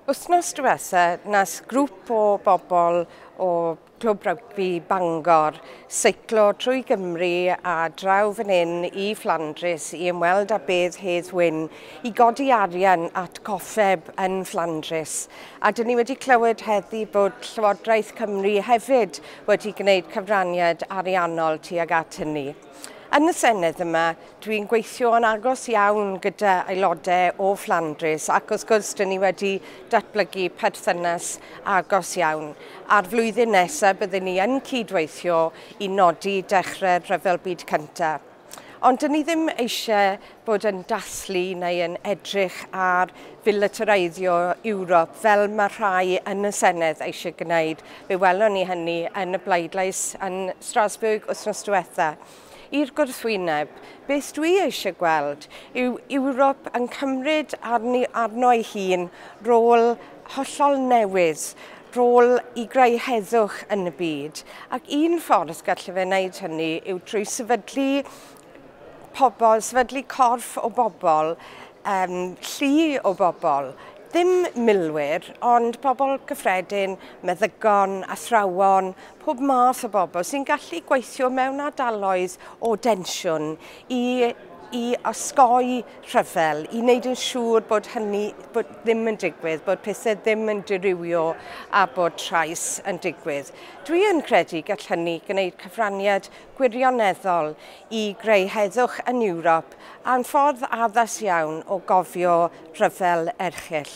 Wythnos diwetha, nas grŵp o bobl o Clwb Rygbi Bangor seiclo trwy Gymru a draw fan hyn i Fflandrys i ymweld â bedd Hedd Wyn i godi arian at gofeb yn Fflandrys. A dyn ni wedi clywed heddi bod Llywodraeth Cymru hefyd wedi gwneud cyfraniad ariannol tuag at hynny. Yn y Senedd yma, dwi'n gweithio yn agos iawn gyda aelodau o Fflandrys ac wrth gwrs dyn ni wedi datblygu perthynas agos iawn. A'r flwyddyn nesaf byddwn ni yn cydweithio i nodi dechrau'r Rhyfel Byd Cyntaf. Ond dyn ni ddim eisiau bod yn dathlu neu yn edrych ar filitareiddio Ewrop fel mae rhai yn y Senedd eisiau gwneud. Fe welon ni hynny yn y bleidlais yn Strasbourg wythnos diwetha. I'r gwrthwyneb, beth dwi eisiau gweld yw Ewrop yn cymryd arno ei hun rôl hollol newydd, rôl i greu heddwch yn y byd. Ac un ffordd gallai fe wneud hynny yw trwy sefydlu pobl, sefydlu corff o bobl, llu o bobl, ddim milwyr, ond pobl gyffredin, meddygon, athrawon, pob math o bobl sy'n gallu gweithio mewn ardaloedd o densiwn i osgoi rhyfel, i wneud yn siŵr bod hynny bod ddim yn digwydd, bod pethau ddim yn dirywio a bod trais yn digwydd. Dwi yn credu gall hynny gwneud cyfraniad gwirioneddol i greu heddwch yn Ewrop a'n ffordd addas iawn o gofio rhyfel erchyll.